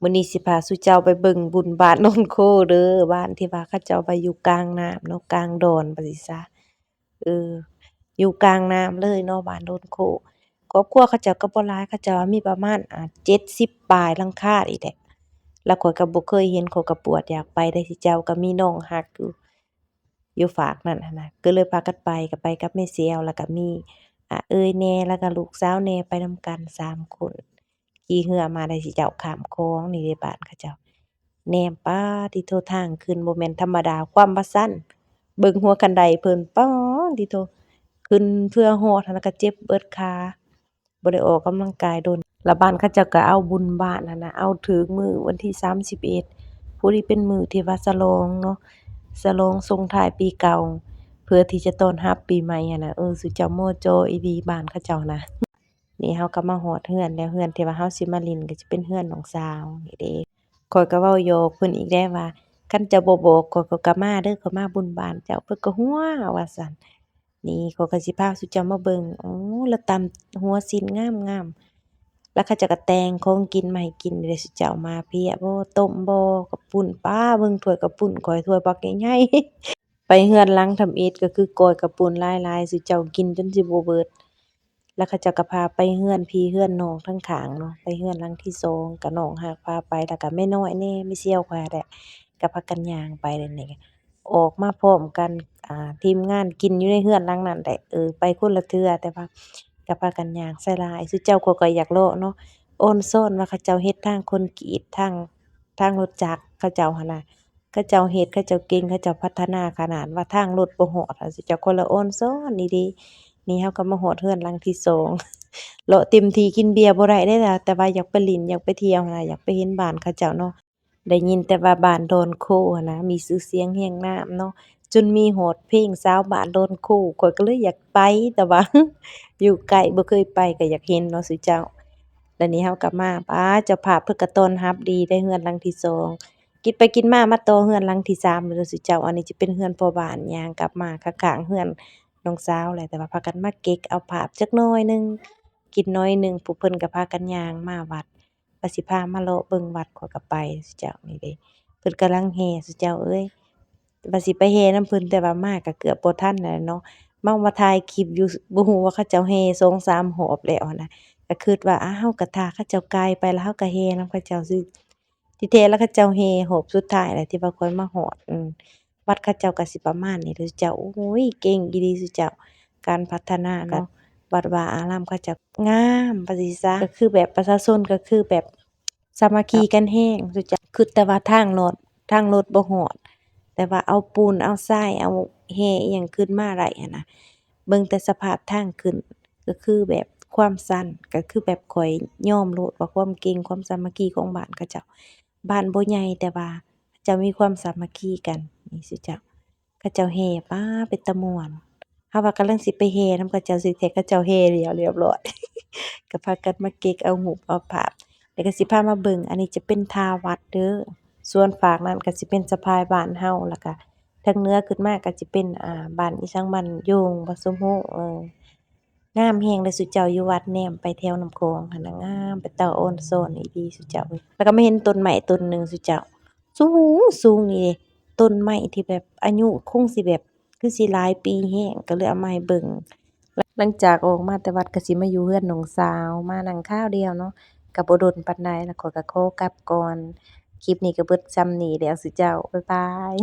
ມື້ນີ້ຊິພາສູ່ເຈົ້າໄປເບິ່ງບຸນບ້ານໂນນໂຄເດີ, ບ້ານທີ່ວ່າເຂົາເຈົ້າວ່າຢູ່ກາງນ້ຳເນາະ, ກາງດອນວ່າຊີ້ຊະ. ເອີ ຢູ່ກາງນ້ຳເລີຍເນາະ ບ້ານໂນນໂຄ. ຄອບຄົວເຂົາເຈົ້າກໍບໍ່ຫຼາຍ, ເຂົາເຈົ້າວ່າມີປະມານ ອ່າ ເຈັດສິບປາຍຫຼັງຄານີ້ແຫຼະ. ແລ້ວຂ້ອຍກໍບໍ່ເຄີຍເຫັນ, ຂ້ອຍກໍປວດຢາກໄປໄດ໋ ຊິເຈົ້າ, ກໍມີນ້ອງຮັກຢູ່ ຢູ່ຟາກນັ້ນຫັ້ນນະ, ກໍເລີຍພາກັນໄປ, ກໍໄປກັບແມ່ແຊວ ແລ້ວກໍມີ ອາ ເອື້ອຍແດ່ ແລ້ວກໍລູກສາວແດ່ ໄປນຳກັນສາມຄົນ. ຂີ່ເຮືອມາໄດ້ ຊິເຈົ້າ, ຂ້າມຂອງນີ້ເດ້ ບ້ານເຂົາເຈົ້າ. ແນມ ປາດຕິໂທ ທາງຂຶ້ນບໍ່ແມ່ນທຳມະດາ, ຄວາມວ່າຊັນ. ເບິ່ງຫົວຄັນໄດເພິ່ນ, ປາດຕິໂທ, ຂຶ້ນເທື່ອຮອດຫັ້ນນະກໍເຈັບເບິດຂາ, ບໍ່ໄດ້ອອກກຳລັງກາຍດົນ. ລະບ້ານເຂົາເຈົ້າກໍເອົາບຸນບ້ານຫັ້ນນະ, ເອົາຖືກມື້ວັນທີສາມສິບເອັດ, ຜູ້ທີ່ເປັນມື້ທີ່ວ່າສະຫຼອງເນາະ, ສະຫຼອງສົ່ງທ້າຍປີເກົ່າ ເພື່ອທີ່ຈະຕ້ອນຮັບປີໃໝ່ຫັ້ນນະ. ເອີ ສຸເຈົ້າ ມໍຈໍອີ່ຫຼີ ບ້ານເຂົາເຈົ້ານະ. ນີ້ເຮົາກໍມາຮອດເຮືອນແລ້ວ, ເຮືອນທີ່ວ່າເຮົາຊິມາຫຼິ້ນກໍຈະເປັນເຮືອນນ້ອງສາວນີ້ເດ້. ຂ້ອຍກໍເວົ້າຫຍອກເພິ່ນອີກແດ່ວ່າ ຄັນເຈົ້າບໍ່ບອກຂ້ອຍ ຂ້ອຍກໍມາເດີ, ຂ້ອຍມາບຸນບ້ານເຈົ້າ. ເພິ່ນກໍຫົວວ່າຊັ້ນ. ນີ້ຂ້ອຍກໍຊິພາສູ່ເຈົ້າມາເບິ່ງ. ໂອ້ ລະຕຳຫົວຊີ້ນງາມໆ, ລະເຂົາເຈົ້າກໍແຕ່ງຂອງກິນມາໃຫ້ກິນເດ້ ສູ່ເຈົ້າ. ໝາກເພຍບໍ ຕົ້ມບໍ ເຂົ້າປຸ້ນ, ປາ ເບິ່ງຖ້ວຍເຂົ້າປຸ້ນຂ້ອຍ ຖ້ວຍບັກໃຫຍ່ໆ. ໄປເຮືອນຫຼັງທຳອິດກໍຄືກ້ອຍເຂົ້າປຸ້ນຫຼາຍໆ ສູ່ເຈົ້າ, ກິນຈົນຊິບໍ່ເບິດ. ແລ້ວເຂົາເຈົ້າກໍພາໄປເຮືອນພີ່ເຮືອນນ້ອງທາງຂ້າງເນາະ, ໄປເຮືອນຫຼັງທີສອງ ກໍນ້ອງຮັກພາໄປ, ແລ້ວກໍແມ່ນ້ອຍແດ່ ແມ່ຊຽວຂ້ອຍແຫຼະ, ກໍພາກັນຍ່າງໄປ. ແລ້ວນີ້ອອກມາພ້ອມກັນ ອ່າ ທີມງານກິນຢູ່ໃນເຮືອນຫຼັງນັ້ນແຫຼະ. ເອີ ໄປຄົນລະເທື່ອ ແຕ່ວ່າກໍພາກັນຍ່າງໃສ່ຫຼາຍ. ສູ່ເຈົ້າ ຂ້ອຍກໍຢາກເລາະເນາະ, ອອນຊອນວ່າເຂົາເຈົ້າເຮັດທາງຄອນກຣີດ, ທາງ ທາງລົດຈັກເຂົາເຈົ້າຫັ້ນນະ. ເຂົາເຈົ້າເຮັດ, ເຂົາເຈົ້າເກັ່ງ, ເຂົາເຈົ້າພັດທະນາຂະໜາດວ່າທາງລົດບໍ່ຮອດ, ເຂົາເຈົ້າຄົນລະອອນຊອນອີ່ຫຼີ. ນີ້ເຮົາກໍມາຮອດເຮືອນຫຼັງທີສອງ, ເລາະເຕັມທີ່ກິນເບຍບໍ່ໄດ້ເດ້ລະ, ແຕ່ວ່າຢາກໄປຫຼິ້ນ, ຢາກໄປທ່ຽວຫັ້ນນະ, ຢາກໄປເຫັນບ້ານເຂົາເຈົ້າເນາະ. ໄດ້ຍິນແຕ່ວ່າບ້ານດອນໂຄຫັ້ນນະ ມີຊື່ສຽງຮຽງນາມເນາະ, ຈົນມີຮອດເພງຊາວບ້ານດອນໂຄ. ຂ້ອຍກໍເລີຍຢາກໄປ, ແຕ່ວ່າຢູ່ໃກ້ ບໍ່ເຄີຍໄປ, ກໍຢາກເຫັນເນາະ ສູ່ເຈົ້າ. ແລ້ວນີ້ເຮົາກໍມາ, ປາ ເຈົ້າພາບເພິ່ນກໍຕ້ອນຮັບດີເດ້ ເຮືອນຫຼັງທີສອງ. ຄິດໄປຄິດມາ ມາຕໍ່ເຮືອນຫຼັງທີສາມເລີຍເນາະ ສູ່ເຈົ້າ. ອັນນີ້ຈະເປັນເຮືອນພໍ່ບ້ານ, ຍ່າງກັບມາຂ້າງໆເຮືອນນ້ອງສາວແຫຼະ, ແຕ່ວ່າພາກັນມາເກັກເອົາພາບຈັກໜ້ອຍໜຶ່ງ, ກິນໜ້ອຍໜຶ່ງ, ພວກເພິ່ນກໍພາກັນຍ່າງມາວັດ, ວ່າຊິພາມາເລາະເບິ່ງວັດ. ຂ້ອຍກໍໄປ ສູ່ເຈົ້າ, ນີ້ເດ້ ເພິ່ນກຳລັງແຫ່ ສູ່ເຈົ້າເອີຍ. ວ່າຊິໄປແຫ່ນຳເພິ່ນ ແຕ່ວ່າມາກໍເກືອບບໍ່ທັນແລ້ວເນາະ, ມາ ມາຖ່າຍຄລິບຢູ່ ບໍ່ຮູ້ວ່າເຂົາເຈົ້າແຫ່ສອງສາມຮອບແລ້ວຫັ້ນນະ. ກໍຄິດວ່າ ອາ ເຮົາກໍຖ້າເຂົາເຈົ້າກາຍໄປ ແລ້ວເຮົາກໍແຫ່ນຳເຂົາເຈົ້າຊື່. ທີ່ແທ້ແລ້ວເຂົາເຈົ້າແຫ່ຮອບສຸດທ້າຍແຫຼະ ທີ່ວ່າຂ້ອຍມາຮອດ. ອືມ ວັດເຂົາເຈົ້າກໍຊິປະມານນີ້ເດີເຈົ້າ. ໂອ້ຍ ເກັ່ງອີ່ຫຼີເຈົ້າ, ການພັດທະນາເນາະ. ວັດວາອາລາມເຂົາເຈົ້າງາມວ່າຊີ້ຊະ, ກໍຄືແບບປະຊາຊົນກໍຄືແບບສາມັກຄີກັນແຮງເຈົ້າ. ຄິດແຕ່ວ່າທາງລອດ ທາງລົດບໍ່ຮອດ, ແຕ່ວ່າເອົາປູນ ເອົາຊາຍ ເອົາແຮ່ອີ່ຫຍັງຂຶ້ນມາໄດ້ຫັ້ນນະ. ເບິ່ງແຕ່ສະພາບທາງຂຶ້ນ ກໍຄືແບບຄວາມຊັນ, ກໍຄືແບບຂ້ອຍຍອມໂລດວ່າຄວາມເກັ່ງ ຄວາມສາມັກຄີຂອງບ້ານເຂົາເຈົ້າ. ບ້ານບໍ່ໃຫຍ່ ແຕ່ວ່າເຂົາເຈົ້າມີຄວາມສາມັກຄີກັນ ນີ້ຊີ້ເຈົ້າ. ເຂົາເຈົ້າແຫ່ ປາ ເປັນຕາມ່ວນ. ເຮົາວ່າກຳລັງຊິໄປແຫ່ນຳເຂົາເຈົ້າ ທີ່ແທ້ເຂົາເຈົ້າແຫ່ແລ້ວລຽບລ້ອຍ. ກໍພາກັນມາເກັກເອົາຮູບເອົາພາບ, ແລ້ວກໍຊິພາມາເບິ່ງ. ອັນນີ້ຈະເປັນທ່າວັດເດີ, ສ່ວນຟາກນັ້ນກໍຊິເປັນສະພາຍບ້ານເຮົາ, ແລ້ວກໍທາງເໜືອຂຶ້ນມາກໍຊິເປັນ ອ່າ ບ້ານອີ່ສັງ ບ້ານໂຢງ ບໍ່ສົມຮູ້. ເອີ ງາມແຮງເລີຍສູ່ເຈົ້າ, ຢູ່ວັດແນມໄປແຖວນ້ຳຂອງຫັ້ນນະ, ງາມເປັນຕາອອນຊອນອີ່ຫຼີສູ່ເຈົ້າເອີຍ. ແລ້ວກໍມາເຫັນຕົ້ນໄມ້ຕົ້ນໜຶ່ງສູ່ເຈົ້າ, ສູງໆ ນີ້ເດ້, ຕົ້ນໄມ້ທີ່ແບບອາຍຸຄົງຊິແບບ ຄືຊິຫຼາຍປີແຮງ, ກໍເລີຍເອົາມາໃຫ້ເບິ່ງ. ຫຼັງຈາກອອກມາແຕ່ວັດ ກໍຊິມາຢູ່ເຮືອນນ້ອງສາວ, ມານັ່ງຄາວດຽວເນາະ, ກໍບໍ່ດົນປານໃດ, ແລ້ວຂ້ອຍກໍຂໍກັບກ່ອນ. ຄລິບນີ້ກໍເບິດສ່ຳນີ້ແລ້ວສູ່ເຈົ້າ, ບາຍບາຍ.